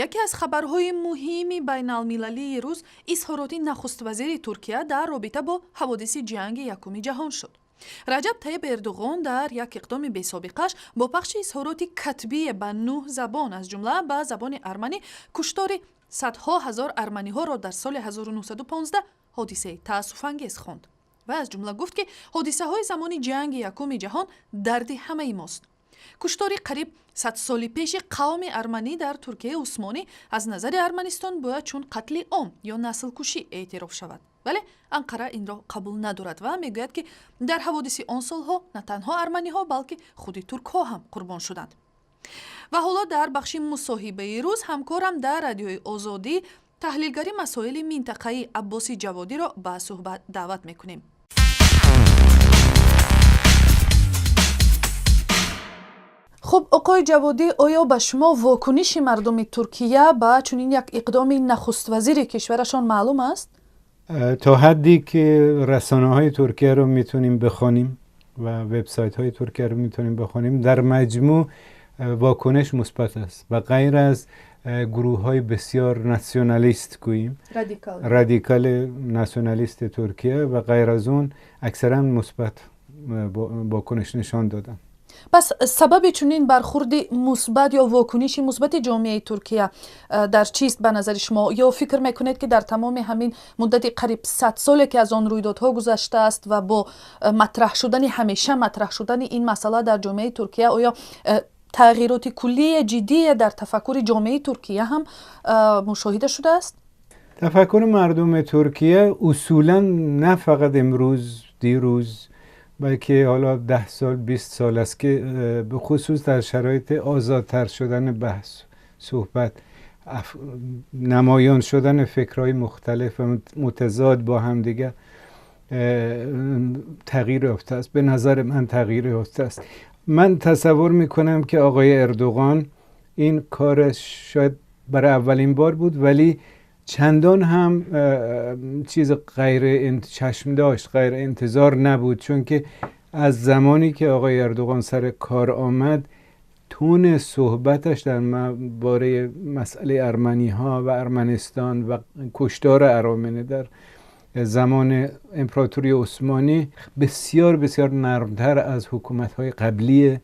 Яке аз хабарҳои муҳими байналмилалии рӯз изҳороти нахуствазири Туркия дар робита бо ҳаводиси ҷанги Якуми ҷаҳон шуд. Раҷаб Таиб Эрдуғон дар як иқдоми бесобиқаш бо пахши изҳороти катбие ба нӯҳ забон, аз ҷумла ба забони арманӣ, куштори садҳо ҳазор арманиҳоро дар соли 1915 ҳодисаи таассуфангез хонд ва аз ҷумла гуфт, ки ҳодисаҳои замони ҷанги Якуми ҷаҳон дарди ҳамаи мост. Куштори қариб 100 соли пеши қавми арманӣ дар Туркияи Усмонӣ аз назари Арманистон бояд чун қатли ом ё наслкушӣ эътироф шавад, вале Анқара инро қабул надорад ва мегӯяд, ки дар ҳаводиси он солҳо на танҳо арманиҳо, балки худи туркҳо ҳам қурбон шуданд. Ва ҳоло дар бахши мусоҳибаи рӯз ҳамкорам дар Радиои Озодӣ, таҳлилгари масоили минтақаи Аббоси Ҷаводиро ба суҳбат даъват мекунем. Хуб, оқои Ҷаводӣ, оё ба шумо вокуниши мардуми Туркия ба чунин як иқдоми нахуствазири кишварашон маълум аст? تا حدی که رسانه های ترکیه رو میتونیم بخوانیم و وبسایت های ترکیه رو میتونیم بخوانیم، در مجموع واکنش مثبت است و غیر از گروه های بسیار ناسیونالیست، گوییم رادیکال، رادیکال ناسیونالیست ترکیه و غیر از اون اکثرا مثبت واکنش نشان دادن. Пас сабаби чунин бархурди мусбат ё вокуниши мусбати ҷомеаи Туркия дар чист, ба назари шумо? Ё фикр мекунед, ки дар тамоми ҳамин муддати қариб 100 соле, ки аз он рӯйдодҳо гузаштааст, ва бо матраҳ шудани, ҳамеша матраҳ шудани ин масъала дар ҷомеаи Туркия, оё тағйироти куллие ҷиддие дар тафаккури ҷомеаи Туркия ҳам мушоҳида шудааст? تفکر مردم ترکیه اصولا نه فقط امروز، دیروز، بلکه حالا 10 سال، 20 سال است که به خصوص در شرایط آزادتر شدن بحث، صحبت، نمایان شدن فکرهای مختلف و متضاد با همدیگه تغییر یافته است. به نظر من تغییر یافته است. من تصور میکنم که آقای اردوغان این کارش شاید برای اولین بار بود، ولی چندان هم چیز غیر چشم داشت، غیر انتظار نبود، چون که از زمانی که آقای اردوغان سر کار آمد، تون صحبتش در باره مسئله ارمنی ها و ارمنستان و کشتار ارامنه در زمان امپراتوری عثمانی بسیار بسیار نرمتر از حکومت های قبلی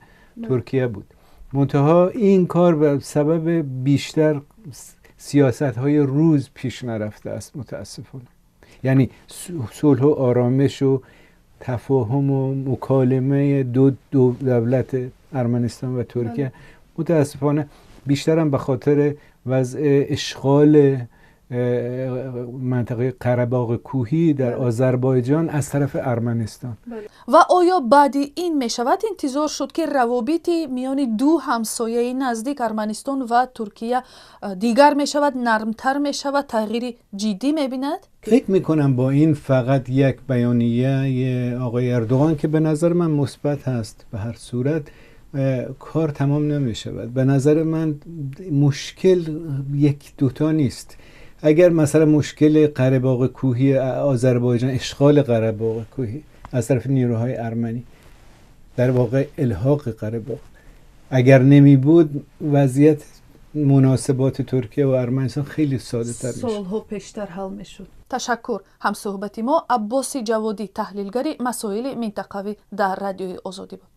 ترکیه بود. منتها این کار به سبب بیشتر سیاست های روز پیش نرفته است متاسفانه. یعنی صلح و آرامش و تفاهم و مکالمه دو دولت ارمنستان و ترکیه متاسفانه بیشترم به خاطر وضع اشغال منطقه قره‌باغ کوهی در آذربایجان از طرف ارمنستان. Ва оё баъди ин мешавад интизор шуд, ки равобити миёни ду ҳамсояи наздик, Арманистон ва Туркия, дигар мешавад, нармтар мешавад, тағйири ҷиддӣ мебинад? فکر میکنم با این فقط یک بیانیه آقای اردوغان که به نظر من مثبت هست، به هر صورت کار تمام نمی شود. به نظر من مشکل یک دوتا نیست. اگر مثلا مشکل قره‌باغ کوهی آذربایجان، اشغال قره‌باغ کوهی از طرف نیروهای ارمنی، در واقع الحاق قره‌باغ، اگر نمی بود، وضعیت مناسبات ترکیه و ارمنستان خیلی ساده تر میشد. Солҳо пештар ҳал мешуд. Ташаккур. Ҳамсӯҳбати мо Аббоси Ҷаводӣ, таҳлилгари масоили минтақавӣ дар Радиои Озодӣ буд.